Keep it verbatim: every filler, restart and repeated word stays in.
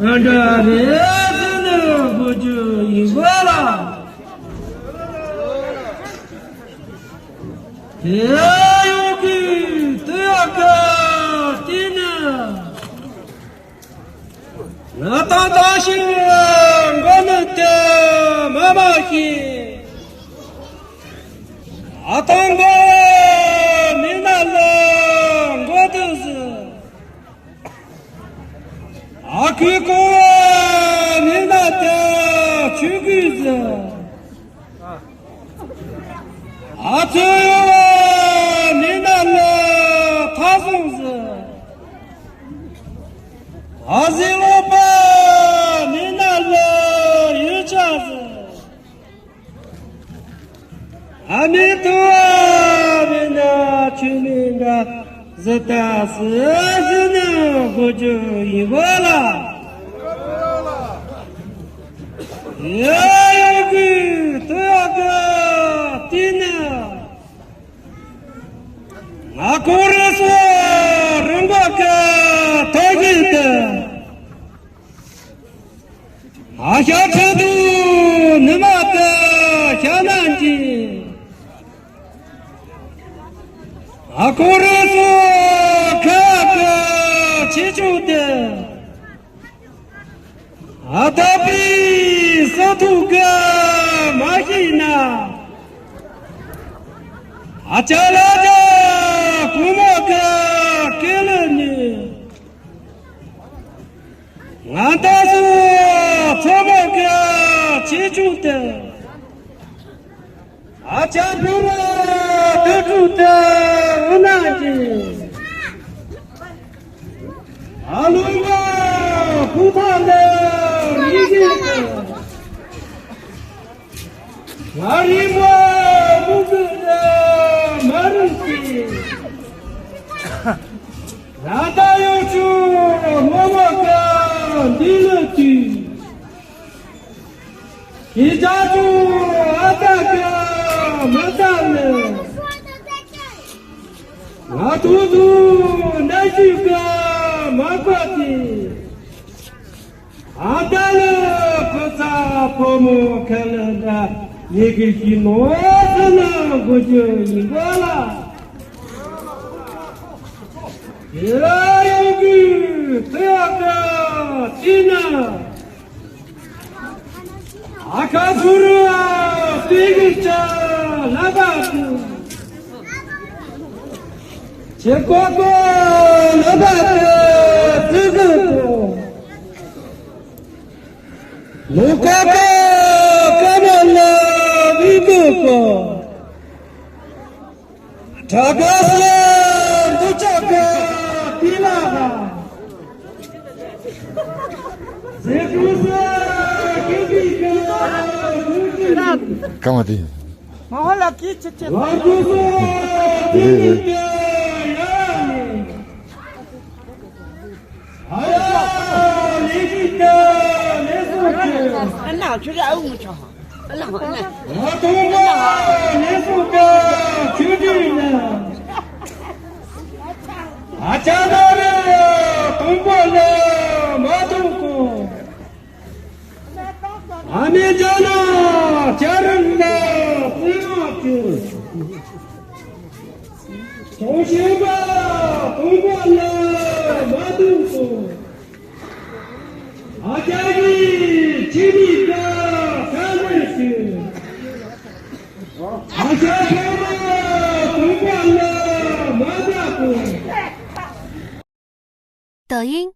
ཨ་འདྲ་རེད་ཟེར་ནས་གོ་རྒྱུ་ཡིན་པ་ལ། དེ་ཡོང་གི་དུས་ཡག་གི་དེ་ནི། ང་དང་དང་ཞིང་མགོ་ནི་དེ་མ་མ་ཤེས། ཨ་ཐང་མགོ་མི་ན་ལ་མགོ་དུ་ཟི། ཨ་ཁུ་ཀོ་མི་ན་དེ་ཆུ་གུ་ཟི། ཨ་ཚོ་ཡོ་མི་ན་ལ་ཐ་སོང་ཟི། ཨ་ཟི་ལོ་པ་མི་ན་ལ་ཡུ་ཆ་ཟི། ཨ་མི་ཏུ་ཨ་མི་ན་ཆུ་མི་འདྲ་ཟི་ཏ་སི་ཟི་ནི་གོ་རྒྱུ་ཡིན་གོ་ལ། ཡ་ཡོ་གི་ཏུ་ཡོ་གི་ཏི་ནི། ང་ཀོ་རི་སོ་རིན་པོ་གི་ཐོ་གི་ཏི། ཨ་ཤ་ཁྲ་དུ་ནི་མ་ཏི་ཤ་ན་ཅི། ཨ་ཀོ་རི་སོ་ཁ་གི་ཆི་ཆུ་ཏི། ཨ་ད་པི་ས་ཐུ་ག་མ་ཤི་ན། ཨ་ཅ་ལ་ཅ་ཀུ་མོ་ག་ཀེ་ལ་ནི། ང་ད་སུ་ཚོ་མོ་ག་ཆི་ཆུ་ཏི། ཨ་ཅག་བུ་ར་དུ་ཀྲུ་ཏི་འུ་ན་ཅི། ཨ་ལུ་ང་ཕུ་ཐ་ལེ་རི་ཞི་ཏི། ང་རི་མོ་མུ་གུ་ཏི་མ་རུ་ཅི། ང་ད་ཡོ་ཆུ་མོ་མོ་ག་འདི་ལུ་ཏི། ཁྱེད་ཅག་ཚོ་ཨ་ཙ་ག་མ་ཙ་ནི། ང་ཚོ་ཚོ་ན་ཤི་ག་མ་པ་ཏི། ཨ་ད་ལ་ཕོ་ཚ་ཕོ་མོ་ཁ་ལ་འདྲ་ཉེ་གི་ཤི་ནོ་ས་ན་གོ་རྒྱུ་ཡིན་གོ་ལ། ཡ་ཡོ་གི་ཏི་ཡ་ག་ཏི་ན། ཨ་ཁ་ཟུར་བ་པི་གི་ཅ་ལ་བ་ཏི། ཆེ་ཀོ་ཀོ་ལ་བ་ཏི་ཏི་གི་ཀོ། ལུ་ཀོ་ཀོ་ཀ་མ་ལ་བི་གི་ཀོ། ཁྲ་ཀ་སེ་འདུ་ཅག་ག་ཏི་ལ་ག། ཟེ་ཀུ་སེ་ཀི་ཀི་ག་ཀུ་ཀི། གང་བ་དེ། མ་ཧོ་ལ་ཀི་ཅི་ཅི། ལ་ཀུ་སེ་ཀི་ཀི་ག་ཡ་ནི། ཨ་ཡ་ལི་ཀི་ག་ལེ་སོ་ཀི། ཨ་ན་ཆུ་ར་ཨུ་མུ་ཆོ། ང་དུང་པ་ནི་སུ་ཀ་ཆུ་དུས་ན། ཨ་ཅག་ན་རེ་དུང་པ་ལ་མ་དུང་ཀོ། ཨ་མི་ཅག་ན་ཅ་རུ་ན་ཏི་མ་ཏི། དུང་ཞེན་པ་དུང་པ་ལ་མ་དུང་ཀོ། ཨ་ཅག་གི་ཆི་མི་ཀ་ཀ་ནས་ཤི། ཨ་ཅག་ཁ་མ་དུང་པ་ལ་མ་བདག་གོ། 抖音，